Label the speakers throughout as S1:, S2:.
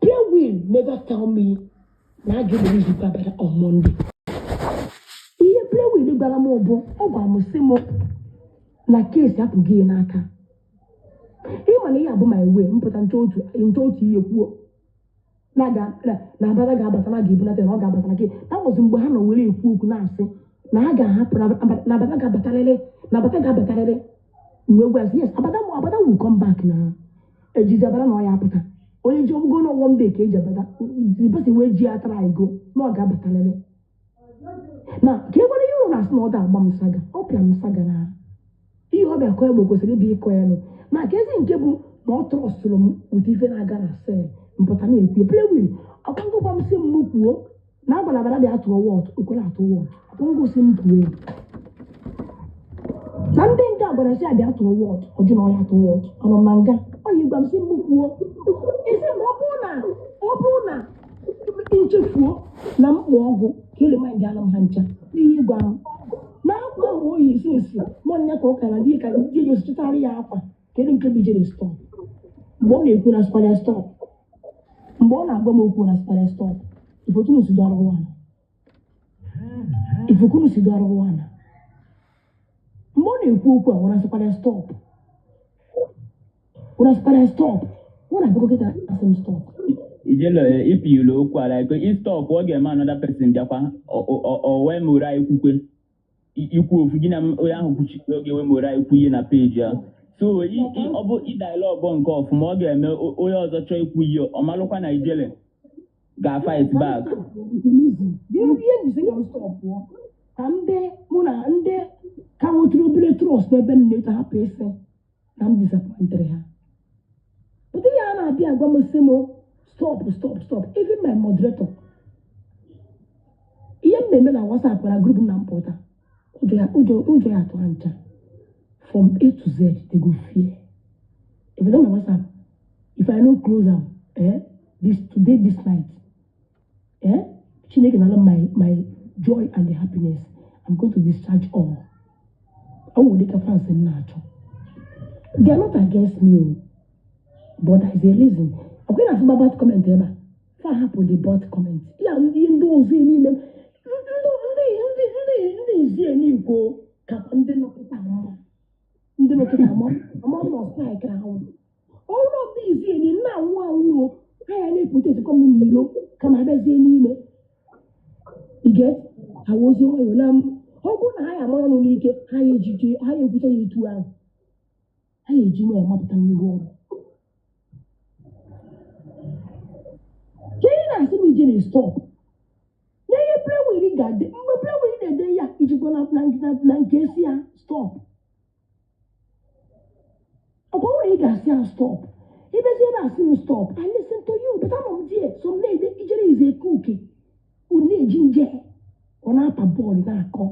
S1: Playwill never tell me na a ga-erelease Abada on Monday. Ihe Playwill gwara m bụ, ọ gwara m sị m na case apụghị ya n'aka. Ịma na ihe abụ my way mpụta nchọ otu nchọ otu ihe kwuo na na Abada ga-abata, na ga-ebunata, na ọ ga-abata na ke that was mgbe ha nọ were ekwu okwu na-asị na ha ga-ahapụ na Abada ga-abatarịrị, na Abada ga-abatarịrị. Mgbe gwa sị yes, Abada, Abada will come back, na ejizi Abada na ọ ya apụta. Onye ji ọgụgụ na one day ka eji Abada, the person wee ji ya try go na ọ ga-abatarịrị. Na ka e gwara ihe ụlọ na-asị na ọ da-agba m saga, ọ pịa m saga na ihe ọ bịa kọọ egbe kwesịrị ịbịa ịkọ ya nụ. Na ka ezi nke bụ na ọ trustụrụ m ụdị ife na-aga na cell mpụta na-ekwu. Playwill ọkwa m sị m kwuo na agwara Abada bịa tụọ wọt, okwere atụ wọt. Ọkwa sị m kwuo ya na ndị nga gwara sị abịa tụọ wọt, ọ jụ na ọ ya tụọ wọt. Anọ m na nga ọ yi gwa m sị m kwuo isi m ọ bụrụ na nchefuo na mkpụ ọgwụ ka ele mind ala m ha ncha n'ihe gwa m na akwa ahụ oyi isi nsi nwanne ka ọ kara dị ka ndị eji chịtara ya akwa. Kedu nke bụ ijere stop mgbe ọ na-ekwu na sịkwara stop, mgbe ọ na-agwa m okwu na sịkwara stop? Ifotunu si dọrọ nwana, ifokunu si dọrọ nwana mgbe ọ na-ekwu okwu a, wara sịkwara stop, wara sịkwara stop, ọ na-abịakọ kịta asị m stop.
S2: Ijele ipilu okwu a, like i stop, ọ ga-eme another person bịakwa o wee mere anyị kwukwe ikwu ofu gị na onye ahụ kwuchiri oge wee mere anyị kwu ihe na peji ya. So ọ bụ ị dialogue nke ọfụma, ọ ga-eme onye ọzọ chọọ ikwu ihe, ọ malụkwa na Ijele ga-fight back.
S1: Ihe njisi ka m stop pụọ ka ndị mụ na ndị ka nwetara obere trust n'ebe m na-eto hapụ ịsị na m disappointere ha. Ụdị ya a na-abịa agwa m sị m stop, stop, stop. Even my moderator, ihe m na-eme na WhatsApp na group m na mpụta, ụjọ ya ụjọ ya atụ ha ncha from A to Z. They go fear if I don my WhatsApp. If I no close am, eh, this today, this night, eh, Chineke na my joy and the happiness, I'm going to discharge all. Ọ nwere dịka fans m na-achọ. They are not against me o, but there is a reason. Ọkwa ị na-afụ bad comment ebe a, fa hapụ the bad comment ya. Ndị ndị ọzọ niile, ndị ndị ndị ndị izie n'ikwo ka ndị nọkịta mma, ndị nọkịta ama ama nọ strike ahụ ọrụ ndị izie ni na-anwụ anwụ o, ha ya na-epụta etekwa m n'iro kama abịazie n'ime ige awozi nwayọ na m. Ọ bụrụ na ha ya amara ọnụ n'ike, ha ya ejije, ha ya ekwucha ya etu ahụ, ha ya eji nwayọ mapụta n'ihu ọrụ. Ka ị na-asị m ije na stop na ihe Playwill ga-adị mgbe Playwill na-ede ya ijikwa na nke esi ya stop. Ọ bụrụ na ị ga-asị ya stop, ibezi ebe asị m stop, I listen to you, but anọ m die so m na-ede ijere ize eke uke unu na-eji nje ọ na-apa bọọlụ na-akọ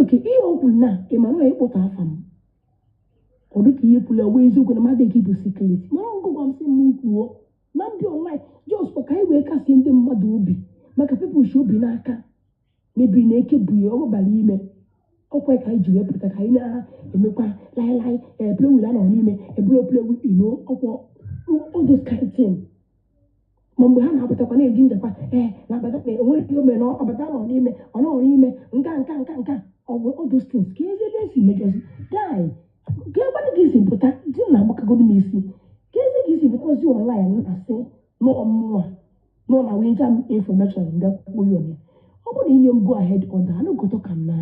S1: oke ihe o kwuru na Emmanuel ịkpụta afa m. Ọ dịka ihe kwuru ya wee eziokwu na mmadụ eke bụ secret, mana ngụgwa m sị m kwuo na ndị online just ka anyị wee kasie ndị mmadụ obi maka people shi obi n'aka mebiri na eke bụ ya ọ bara ime ọkwa ka anyị ji wee pụta ka anyị na-emekwa laịlaị Playwill anọ n'ime eburo Playwill ino ọkwa all those kind thing. Ma mgbe ha na-apụtakwa na-eji njakwa ee na abata na enwere ihe o mere na ọbata nọ n'ime, ọ nọ n'ime nka nka nka nka ọ bụ all those things ka ezi ebe esi mejọzi guy ka ebe gị si pụta di na agbakagodo m isi ka ezi gị si pụta ozi online na-asị n'ọmụnwa nọ na winja m information mbịa kwuo ya onye ọ bụrụ na inye m go ahead order anụgoto ka m na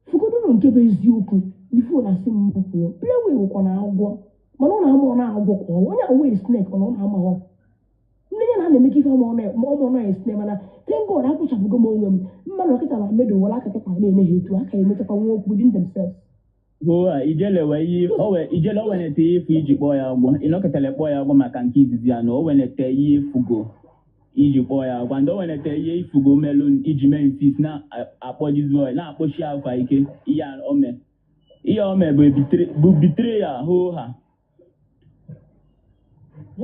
S1: fụgodoro nke bụ eziokwu before na asị m kwuo. Playwill wụkwa na agwọ, mana ọ na-ama ọ na-agwọ ka ọ onye awee snake ọ na ọ na-amaghọ ndị ya na a na-emekọ ife ọma ọ na snake. Mana thank God akwụchapụgo m onwe m mmanụ ọkịta na mmedo were aka kịta na-ene ha etu aka emechakwa nwa okwu within themselves.
S2: Ho Ijele wee ihe o wee Ijele o wenete ihe efu iji kpọọ ya agwọ. Ịnọkịtara kpọọ ya agwọ maka nke izizi ya na o wenete ihe efugo iji kpọọ ya agwọ, and o wenete ihe ifugo melu iji mee insist na-akpọ this boy na-akpọchi afa ike. Ihe a o mee, ihe o mee bụ bụ betrayal. Hoo ha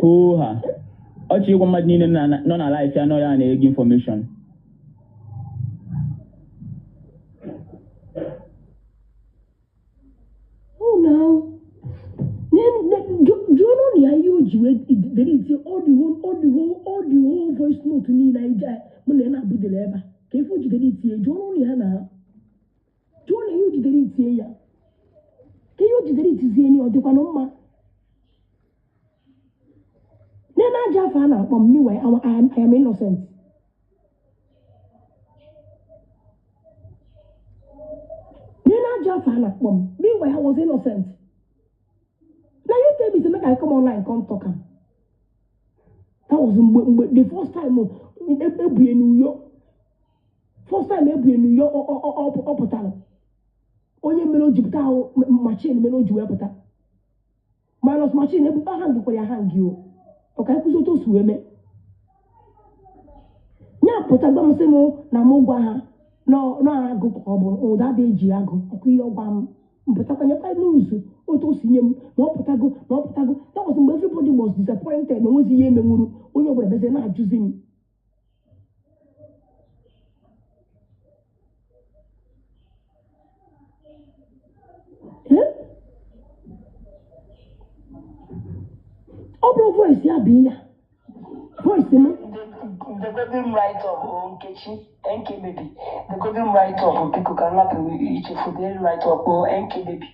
S2: hoo ha ọchị ịgwa mmadụ niile nọ na life ya nọ ya na-ege information.
S1: Oh no. Jụọ n'ụlọ ya. delete all the whole voice note niile anyị ji mụ na ya na-abụdere ebe a ka ife o ji delete ya. Jụọ ọnụ ya na jụọ na ihe o ji delete ya, ka ihe o ji delete ya, ọ dịkwanụ mma? Nene aja afọ a na-akpọ m. Meanwhile, I am innocent. Nene aja afọ a na-akpọ m. Meanwhile, I was innocent. Na you tell me say make I come online, come talk am. That was mgbe the first time ebunye n'Uyo, first time ebunye n'Uyo. Ọ pụtara onye mere o ji pụta ahụ machine mere o ji wee pụta minus machine ebu ha ngikwara ya ha ngi o. Ọ ka ekwuzi otu o si wee mee ya pụta gwa m sị m na mụ gwa ha na agụ ka ọ bụ ụda dị eji agụ ọkụ ihe ọgwa m mpụtakwa nyekwa n'ụzọ otu o si nye m na ọ pụtago na ọ pụtago. That was mgbe everybody was disappointed na onwezi ihe emenwuru onye ọbụla bịazie na-ajụzi m. Eh? Ọ bụrụ voice ya bụ ihe a voice m.
S3: The golden write up, oh, Nkechi, NK baby. The golden write up, biko ka m hapụ ichefu the write up, oh, NK baby.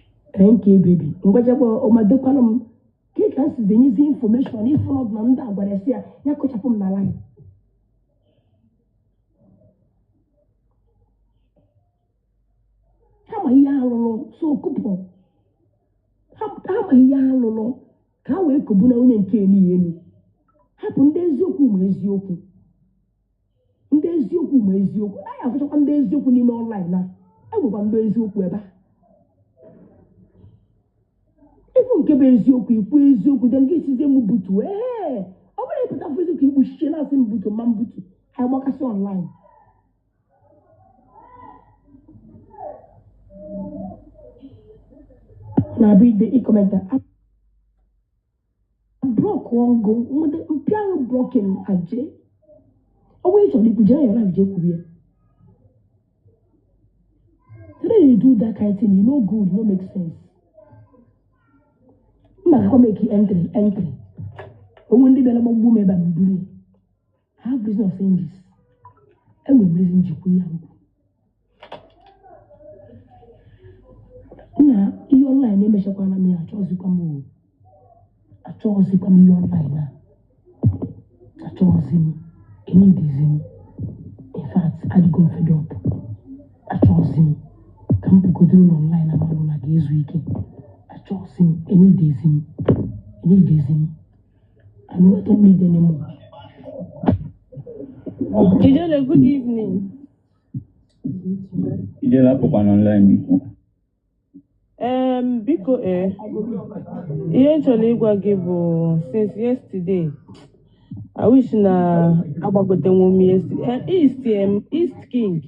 S1: NK baby, ngwachakwa ọmadekwanụ m ka ka m sizi enyezi information ịfụ na ndị a gwara sị ya ya kụchapụ m na line ha ma ihe alụlụ so kụpụ ha ma ihe alụlụ ka ha wee kobu na onye nke niile elu. Hapụ ndị eziokwu ma eziokwu, ndị eziokwu ma eziokwu. Anyị afụchakwa ndị eziokwu n'ime online na enwekwa ndị eziokwu ebe a. Ịfụ nke bụ eziokwu, ikwu eziokwu, then gị sizie m butu. Ee, ọ bụrụ ịpụta Facebook ikpuchiche na-asị m butu ma m butu, anyị gbakasị online. Na-abịa ide ịcomment block ọgụ nweta mpịa ahụ blocking aje. Ọ bụrụ ịchọrọ ikwu, jee ya live, jee kwuru ya. Today you do that kind thing, you no good, no make sense. Mma gakwa make entry onwe ndị bịara gbagbuo m ebe a m buru ya. I have reason of saying this. Enwere m reason jikwa ya nkwu nna. Ihe online emechakwana m ya. Achọghịzikwa m o, achọghịzikwa m ihe online a. Achọghịzi m, enidizi m. In fact, adịgo m fed up. Achọghịzi m ka m bugodoro n'online amalụ na ga-ezu ike. Achọghịzi m, enidizi m, enidizi m. I know I don't need anymore.
S4: Ijele, good evening.
S2: Ijele, apụkwana online biko.
S4: Biko, ihe m chọrọ ịgwa gị bụ since yesterday, I wish na agbagotenwu m yesterday. East, East King,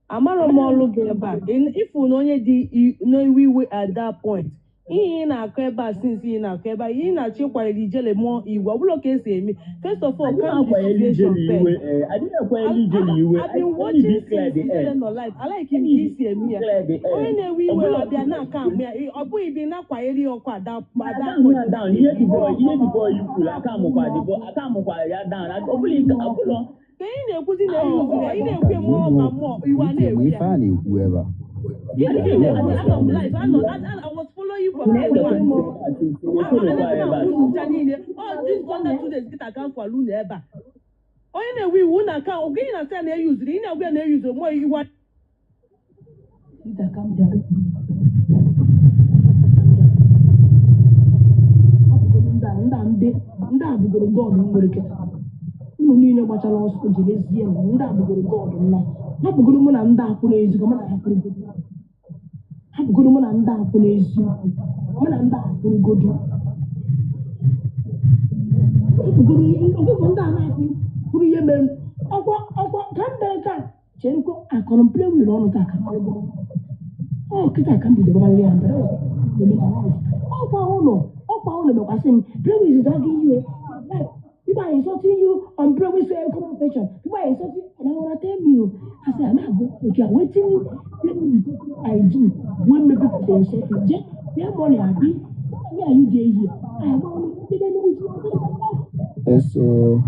S4: amarọ m ọlụ gị ebe a. Ịfụ na onye dị n'iwe iwe at that point. Ihe ị na-akọ ebe a, since ị na-akọ ebe a, ihe ị na-achọ ịkwaliri Ijele mụọ igwe, ọ bụrụ ka esi eme. First of all,
S2: Adịghị
S4: calm the
S2: akwanyere
S4: situation
S2: Ijele iwe
S4: first.
S2: ee, adịghị akwanyere Ijele iwe.
S4: I've been
S2: Let me
S4: watching
S2: be clear
S4: since
S2: the
S4: Ijele
S2: air.
S4: nọ live. I like
S2: Let
S4: him
S2: me
S4: ka isi eme ya.
S2: clear the air.
S4: Onye na-ewe iwe
S2: Ọbụla
S4: ọbịa na-aka amụ ya, ọ bụghị bi na-akwanyere ya ọkụ at that
S2: down
S4: point.
S2: ya down. Ihe the boy kwuru aka amụkwa the boy aka amụkwa ya down. Ọbụla ọbụla
S4: Ka ị na-ekwuzi na eyuzuru ya, ị na-ekwu mmụọ ma mmụọ iwe a
S5: Uche,
S4: na-ewe
S5: ma
S4: ya.
S5: ife a na-ekwu ebe a.
S4: Gịnị ka ị na-ekwu? Anọ m live, anọ I was following you from day one.
S2: Esorokwa ebe a.
S4: Unu ncha niile, ọ this under 2 days kịta ka m fọrọ unu ebe a. Onye na-ewe iwu na aka oge ị na-asị ya na eyuzuru, ị na-agwa ya na eyuzuru mmụọ iwe.
S1: Rita, calm down. Calm down. Hapụgoro ndị a, ndị a bụgoro God m nwere kịta. Unu niile gbachara ọsọ jere zie m. Ndị a bụgoro God m na. Hapụgoro mụ na ndị akwụ n'eziokwu, mụ na ha kwụrụgodo. Hapụgoro mụ na ndị akwụ n'eziokwu, mụ na ndị akwụrụgodo. Hapụgoro ọgụgụ ndị a na-akwụ kwuru ihe mere ọkwa ka m mee taa. Cherekwa akọrọ m play wheel ọnụ taa ka m malụgoro. Ọ kịta ka m bido gbabalị ya mbere ọkwa ụlọ mekwasị m. Play is dragging you. Like, people are insulting you on Play comment section. People are insulting and I wanna tell you, I say, I'm not go okay, wetin I do wey make people dey insult me? Je their money abi me and you dey here. I am only
S5: Eso.